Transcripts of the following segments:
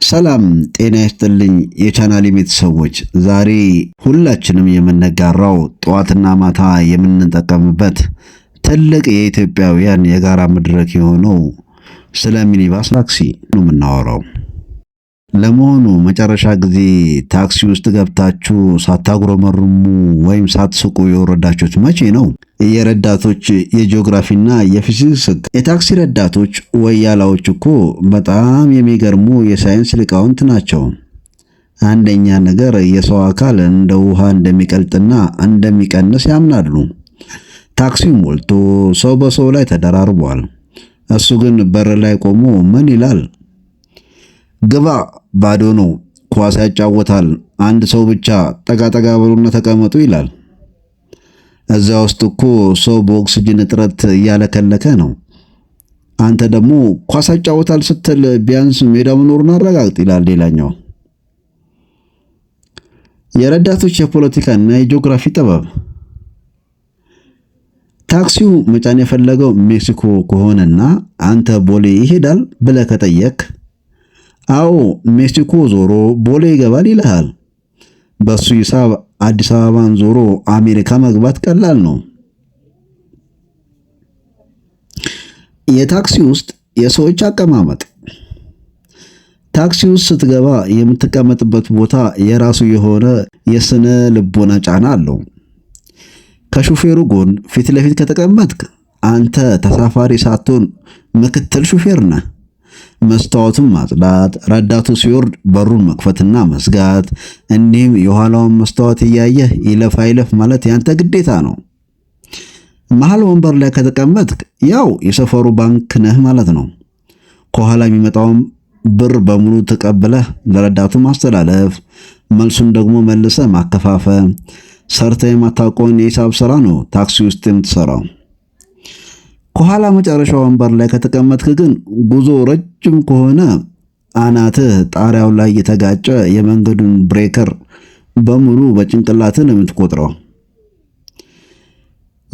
ሰላም ጤና ይስጥልኝ የቻናሌ ቤተሰቦች፣ ዛሬ ሁላችንም የምንጋራው ጠዋትና ማታ የምንጠቀምበት ትልቅ የኢትዮጵያውያን የጋራ መድረክ የሆነው ስለ ሚኒባስ ታክሲ ነው የምናወራው። ለመሆኑ መጨረሻ ጊዜ ታክሲ ውስጥ ገብታችሁ ሳታጉረመርሙ ወይም ሳትስቁ የወረዳችሁት መቼ ነው? የረዳቶች የጂኦግራፊና የፊዚክስ ህግ። የታክሲ ረዳቶች ወያላዎች እኮ በጣም የሚገርሙ የሳይንስ ሊቃውንት ናቸው። አንደኛ ነገር የሰው አካል እንደ ውሃ እንደሚቀልጥና እንደሚቀንስ ያምናሉ። ታክሲው ሞልቶ ሰው በሰው ላይ ተደራርቧል። እሱ ግን በር ላይ ቆሞ ምን ይላል? ግባ፣ ባዶ ነው፣ ኳስ ያጫወታል፣ አንድ ሰው ብቻ፣ ጠጋ ጠጋ በሉና ተቀመጡ ይላል። እዚያ ውስጥ እኮ ሰው በኦክስጅን እጥረት እያለከለከ ነው። አንተ ደግሞ ኳስ ያጫወታል ስትል ቢያንስ ሜዳ መኖሩን አረጋግጥ ይላል ሌላኛው። የረዳቶች የፖለቲካና የጂኦግራፊ ጥበብ። ታክሲው መጫን የፈለገው ሜክሲኮ ከሆነና አንተ ቦሌ ይሄዳል ብለህ ከጠየክ፣ አዎ ሜክሲኮ ዞሮ ቦሌ ይገባል ይልሃል። በሱ ሂሳብ አዲስ አበባን ዞሮ አሜሪካ መግባት ቀላል ነው። የታክሲ ውስጥ የሰዎች አቀማመጥ። ታክሲ ውስጥ ስትገባ የምትቀመጥበት ቦታ የራሱ የሆነ የስነ ልቦና ጫና አለው። ከሹፌሩ ጎን ፊት ለፊት ከተቀመጥክ አንተ ተሳፋሪ ሳትሆን ምክትል ሹፌር ነህ። መስታወቱን ማጽዳት፣ ረዳቱ ሲወርድ በሩን መክፈትና መዝጋት፣ እንዲሁም የኋላውን መስታወት እያየህ ይለፍ አይለፍ ማለት ያንተ ግዴታ ነው። መሀል ወንበር ላይ ከተቀመጥክ ያው የሰፈሩ ባንክ ነህ ማለት ነው። ከኋላ የሚመጣውን ብር በሙሉ ተቀብለህ ለረዳቱ ማስተላለፍ፣ መልሱን ደግሞ መልሰህ ማከፋፈል፣ ሰርተህ የማታውቀውን የሂሳብ ስራ ነው ታክሲ ውስጥ የምትሰራው። ከኋላ መጨረሻ ወንበር ላይ ከተቀመጥክ ግን ጉዞ ረጅም ከሆነ አናትህ ጣሪያው ላይ የተጋጨ የመንገዱን breaker በሙሉ በጭንቅላትህ ነው የምትቆጥረው።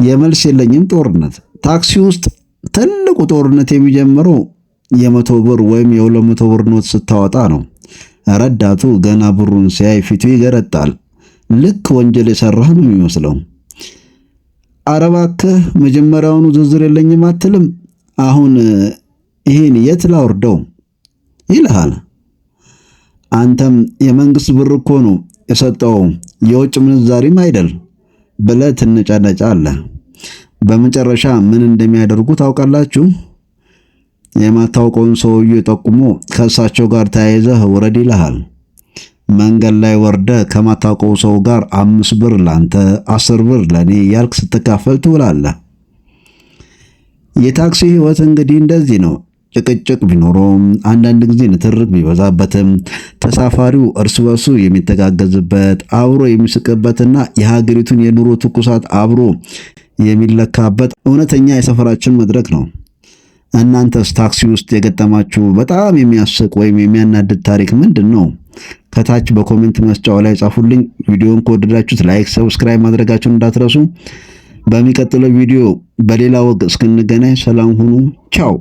የመልስ የለኝም ጦርነት። ታክሲ ውስጥ ትልቁ ጦርነት የሚጀምረው የ100 ብር ወይም የ200 ብር ኖት ስታወጣ ነው። ረዳቱ ገና ብሩን ሲያይ ፊቱ ይገረጣል። ልክ ወንጀል የሰራህ ነው የሚመስለው። ኧረ እባክህ መጀመሪያውኑ ዝርዝር የለኝም አትልም? አሁን ይህን የት ላውርደው ይልሃል። አንተም የመንግስት ብር እኮ ነው የሰጠው የውጭ ምንዛሪም አይደል ብለህ ትነጫነጫለህ። በመጨረሻ ምን እንደሚያደርጉ ታውቃላችሁ? የማታውቀውን ሰውዬ ጠቁሞ ከእሳቸው ጋር ተያይዘህ ውረድ ይልሃል። መንገድ ላይ ወርደህ ከማታውቀው ሰው ጋር 5 ብር ላንተ፣ 10 ብር ለኔ እያልክ ስትካፈል ትውላለህ። የታክሲ ህይወት እንግዲህ እንደዚህ ነው። ጭቅጭቅ ቢኖረውም፣ አንዳንድ ጊዜ ንትርክ ቢበዛበትም፣ ተሳፋሪው እርስ በርሱ የሚተጋገዝበት፣ አብሮ የሚስቅበትና የሀገሪቱን የኑሮ ትኩሳት አብሮ የሚለካበት እውነተኛ የሰፈራችን መድረክ ነው። እናንተስ ታክሲ ውስጥ የገጠማችሁ በጣም የሚያስቅ ወይም የሚያናድድ ታሪክ ምንድን ነው? ከታች በ comment መስጫው ላይ ጻፉልኝ። ቪዲዮን ከወደዳችሁት like፣ subscribe ማድረጋችሁን እንዳትረሱ። በሚቀጥለው ቪዲዮ በሌላ ወግ እስክንገናኝ ሰላም ሁኑ። ቻው።